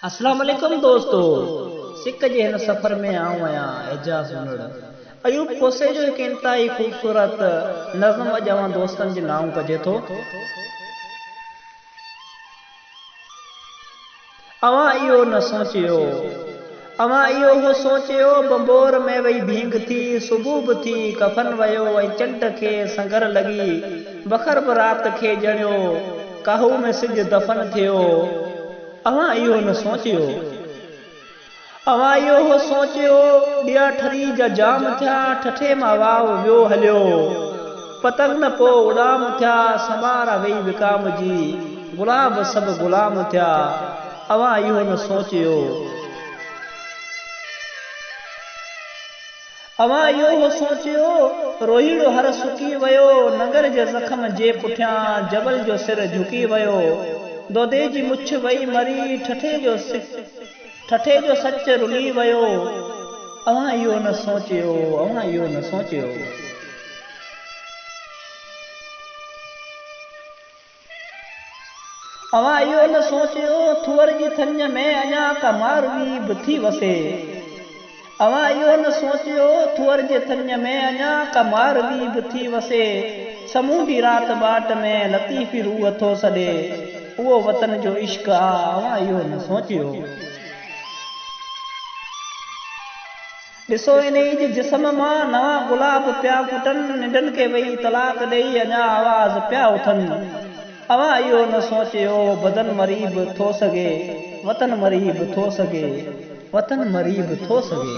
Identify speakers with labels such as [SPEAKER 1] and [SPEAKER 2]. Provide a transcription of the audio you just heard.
[SPEAKER 1] اسلام عليڪم دوستو سڪ جي هن سفر ۾ آئون آهيان اعجاز انڙ ايوب کوسي جو هڪ انتهائي خوبصورت نظم اڄ اوهان دوستن جي نانء ڪجي ٿو. اوهان اهو نه سوچيو. اوهان اهو هو سوچيو ڀنڀور ۾ وئي ڀينگ ٿي، صبح به ٿي، ڪفن ويو ۽ چنڊ کي سنگر لڳي، بخر به رات کي ڄڻيو، ڪاهو ۾ سج دفن ٿيو. اوهان اهو نه سوچيو. اوهان اهو هو سوچيو، ڏيئا ٺري جا جام ٿيا، ٺٺي مان واء ويو هليو. پتنگ نه پوء اڏام ٿيا، سمارا ويئي وڪامجي، گلاب سڀ غلام ٿيا، اوهان اهو نه سوچيو. اوهان اهو هو سوچيو، روهيڙو هر سڪي ويو، ننگر جي زخم جي پٺيان جبل جو سر جهڪي ويو، دودي جي مڇ وئي مري، ٺٺي جو سچ رلي ويو، اوهان اهو نه سوچيو، اوهان اهو نه سوچيو. اوهان اهو نه سوچيو ٿوهر جي ٿڃ ۾ اڃا ڪا ماروي به ٿي وسي. اوهان اهو نه سوچيو ٿوهر جي ٿڃ ۾ اڃا ڪا ماروي به ٿي وسي. سمونڊي رات ٻاٽ ۾ لطيفي روح ٿو سڏي. اهو وطن جو عشق آ اوهان اهو نه سوچيو. ڏسو انهيء جي جسم مان نوان گلاب پيا ڦٽن، ننڊن کي وئي طلاق ڏيئي اڃا آواز پيا اٿن. اوهان اهو نه سوچيو بدن مري به ٿو سگهي، وطن مري به ٿو سگهي، وطن مري به ٿو سگهي.